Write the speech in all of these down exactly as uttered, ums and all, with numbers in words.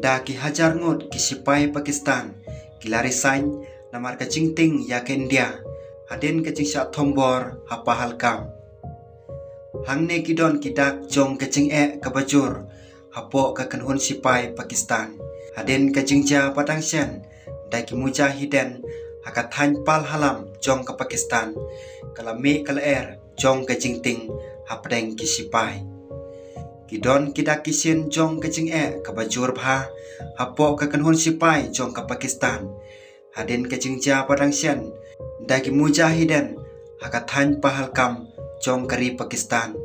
Da ki hajar ngut ki sipai Pakistan ki la resign namar ka jingtieng ïa ka India hadien ka jingshah thombor ha Pahalgam. Hangne ki don ki dak jong ka jingeh kaba jur hapoh ka kynhun sipai Pakistan. Hadien ka jingjia ba dang shen da ki mujahideen ha ka thaiñ Pahalgam jong ka Pakistan, ka la mih ka lyer jong ka jingtieng hapdeng ki sipai. Ki don ki dak ki shin jong ka jingeh kaba jur bha hapoh ka kynhun sipai jong ka Pakistan. Hadien ka jingjia ba dang shen da ki mujahideen ha ka thaiñ Pahalgam jong ka ri Pakistan,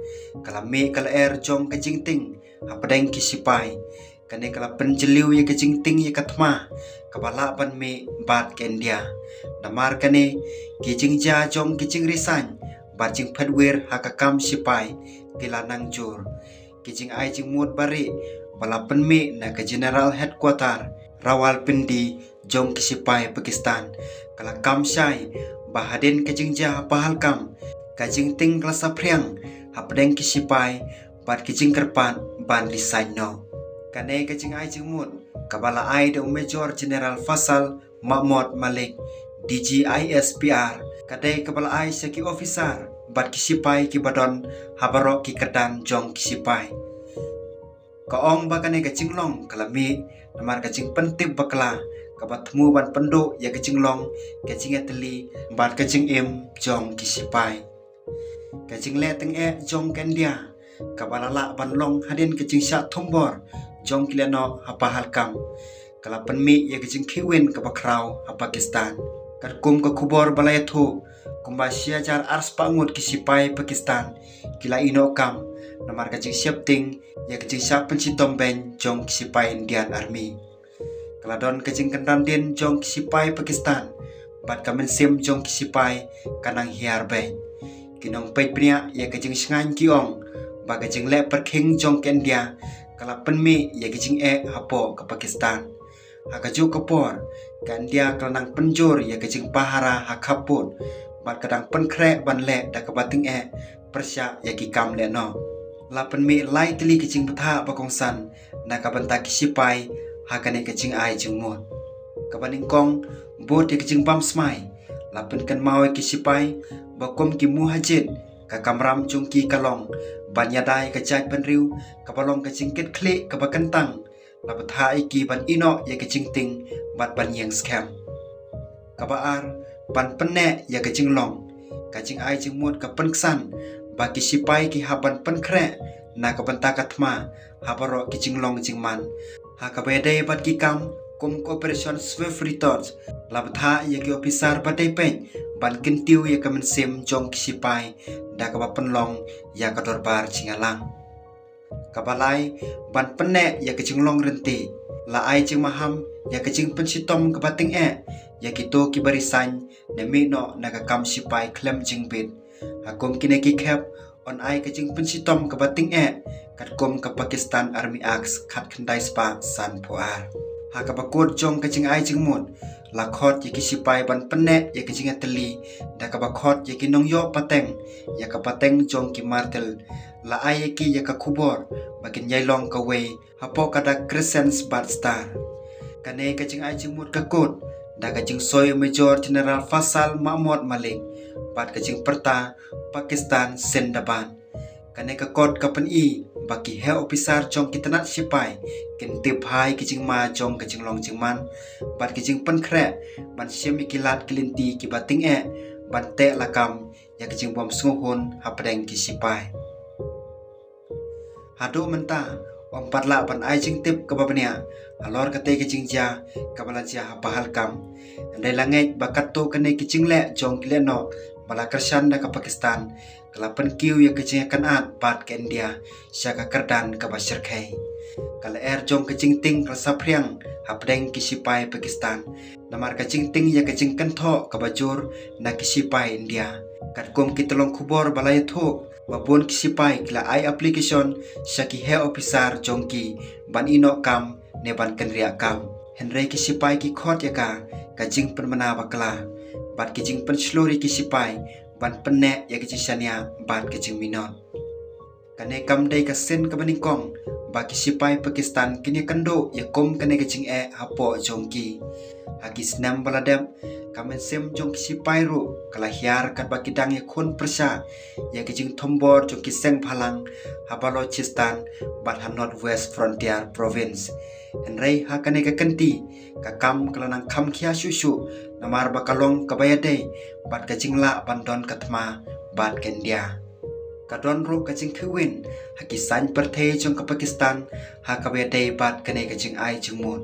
ka la mih ka lyer jong ka jingtieng hapdeng ki sipai. Kane ka la pynjylliew ïa ka jingtieng ïa ka thma kaba lah ban mih bad ka India. Namar kane, ki jingjia jong ki jingresign bad jingphet wir ha ka kam sipai ki la nang jur. Ki jingai jingmut barieh ba la pynmih na ka General Headquarter Rawalpindi jong ki sipai Pakistan ka la kam shai ba hadien ka jingjia ha Pahalgam, ka jingtieng ka la saphriang hapdeng ki sipai bad ki jingkyrpad ban resign noh. Kane ka jingai jingmut kaba la ai da u Major General Faisal Mahmood Malik, D G I S P R, ka dei kaba la ai sha ki officer bad ki sipai kiba don ha baroh ki kyrdan jong ki sipai. Ka ong ba kane ka jinglong ka la mih namar ka jingpyntip bakla kaba thmu ban pynduh ïa ka jinglong, ka jingïatylli bad ka jingim jong ki sipai. Ka jingleh tyngeh jong ka India kaba la lah ban long hadien ka jingshah thombor jong ki lehnoh ha Pahalgam ka la pynmih ïa ka jingkhihwin kaba khraw ha Pakistan. Katkum ka khubor ba la ïathuh, kumba shi hajar arspah ngut ki sipai Pakistan ki la ïeh noh kam namar ka jingsheptieng ïa ka jingshah pynshitom beiñ jong ki sipai Indian Army. Ka la don ka jingkynran dien jong ki sipai Pakistan bad ka mynsiem jong ki sipai ka nang hiar beiñ. Ki nongpeit bniah ïa ka jingshngaiñ ki ong ba ka jingleh pyrkhing jong ka India ka la pynmih ïa ka jingeh hapoh ka Pakistan. Ha kajuh ka por, ka India ka la nang pynjur ïa ka jingpahara ha khappud bad ka dang pynkhreh ban leh da kaba tyngeh pyrshah ïa ki kam lehnoh. La pynmih lai tylli ki jingbthah ba kongsan na ka bynta ki sipai ha kane ka jingai jingmut. Kaba nyngkong, bud ïa ka jingbam smai. La pynkynmaw ïa ki sipai ba kum ki muhajir, ka kamram jong ki ka long ban ïada ïa ka jaitbynriew kaba long ka jingkitkhlieh kaba kyntang. La bthah ïa ki ban ïeh noh ïa ka jingtieng bad ban ïeng skhem. Kaba ar, ban pynneh ïa ka jinglong. Ka jingai jingmut ka pynksan ba ki sipai ki hap ban pynkhreh na ka bynta ka thma ha baroh ki jinglong jingman, ha kaba ïadei bad ki kam kum ka Operation Swift Retort. La bthah ïa ki ophisar ba dei peit ban kyntiew ïa ka mynsiem jong ki sipai da kaba pynlong ïa ka dorbar jingïalang. Kaba lai, ban pynneh ïa ka jinglong rynti. La ai jingmaham ïa ka jingpynshitom kaba tyngeh ïa kito kiba resign ne mih noh na ka kam sipai khlem jingbit. Ha kum kine ki khep, yn ai ka jingpynshitom kaba tyngeh katkum ka Pakistan Army Act khatkhyndai spah sanphew ar. Ha kaba kut jong ka jingai jingmut, la khot ïa ki sipai ban pynneh ïa ka jingïatylli da kaba khot ïa ki nongïoh pateng ïa ka pateng jong ki martyr. La ai ïa ki ïa ka khubor ba kin ïai long kawei hapoh ka dak Crescent bad Star. Kane ka jingai jingmut ka kut da ka jingsoi u Major General Faisal Mahmood Malik bad ka jingpyrta Pakistan Zindabad. Kane ka kot ka pyni ba ki heh ophisar jong ki tnat sipai kin tip bha ïa ki jingma jong ka jinglong jingman bad ki jingpynkhreh ban shim ïa ki lad ki lynti kiba tyngeh ban teh lakam ïa ka jingbym sngewhun hapdeng ki sipai. Haduh mynta, ym pat lah ban ai jingtip kaba bniah halor katei ka jingjia kaba la jia ha Pahalgam. Hynrei la ngeit ba katto katne ki jingleh jong ki lehnoh ba la kyrshan da ka Pakistan ka la pynkiew ïa ka jingïakynad bad ka India sha ka kyrdan kaba shyrkhei. Ka lyer jong ka jingtieng ka la saphriang hapdeng ki sipai Pakistan namar ka jingtieng ïa ka jingkynthoh kaba jur na ki sipai India. Katkum ki tyllong khubor ba la ïathuh, ba bun ki sipai ki la ai application sha ki heh ophisar jong ki ban ïeh noh kam ne ban kynriah kam. Hynrei ki sipai ki khot ïa ka ka jingpynbna bakla bad ki jingpynshlur ïa ki sipai ban pynneh ïa ka jingshaniah bad ka jingminot. Kane kam dei ka sien kaba nyngkong ba ki shipai Pakistan kin ïakynduh ïa kum kane ka jingeh hapoh jong ki. Ha ki snem ba la dep, ka mynsiem jong ki shipai ruh ka la hiar katba ki dang ïakhun pyrshah ïa ki jingthombor jong ki seng bhalang ha Balochistan bad ha North West Frontier Province. Hynrei ha kane ka kynti, ka kam ka la nang kham khia shuh shuh, namar ba ka long kaba ïadei bad ka jinglah ban don ka thma bad ka India. Ka don ruh ka jingkhihwin ha ki saiñ pyrthei jong ka Pakistan ha kaba ïadei bad kane ka jingai jingmut.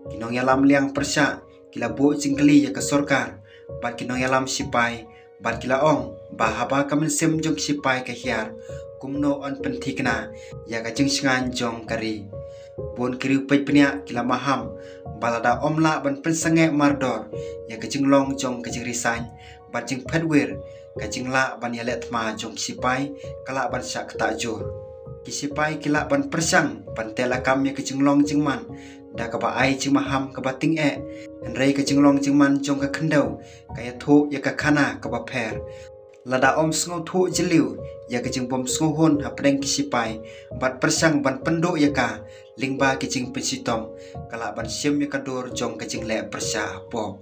Ki nongïalam liang pyrshah ki la buh jingkylli ïa ka sorkar bad ki nongïalam shipai, bad ki la ong ba haba ka mynsiem jong ki shipai ka hiar, kumno yn pynthikna ïa ka jingshngaiñ jong ka ri. Bun ki riew peit bniah ki la maham ba lada ym lah ban pynsangeh mardor ïa ka jinglong jong ka jingri saiñ bad jingphet wir, ka jinglah ban ïaleh thma jong ki shipai ka lah ban shah ktah jur. Ki shipai ki lah ban pyrshang ban teh lakam ïa ka jinglong jingman da kaba ai jingmaham kaba tyngeh, hynrei ka jinglong jingman jong ka khyndew ka ïathuh ïa ka khana kaba pher. Lada ym sngewthuh jylliew ïa ka jingbym sngewhun hapdeng ki shipai bad pyrshang ban pynduh ïa ka lyngba ki jingpynshitom, ka lah ban shim ïa ka dur jong ka jingleh pyrshah hapoh.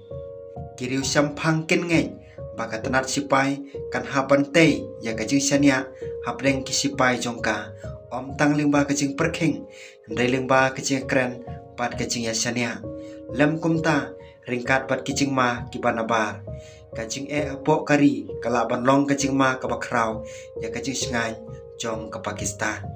Ki riew shemphang kin ngeit ba ka tnat shipai kan hap ban tei ïa ka jingshaniah hapdeng ki shipai jong ka, ym tang lyngba ka jingpyrkhing, hynrei lyngba ka jingkren bad ka jingïashaniah. Lem kumta, ryngkat bad ki jingma kiba nabar, ka jingeh hapoh ka ri ka lah ban long ka jingma kaba khraw ïa ka jingshngaiñ jong ka Pakistan.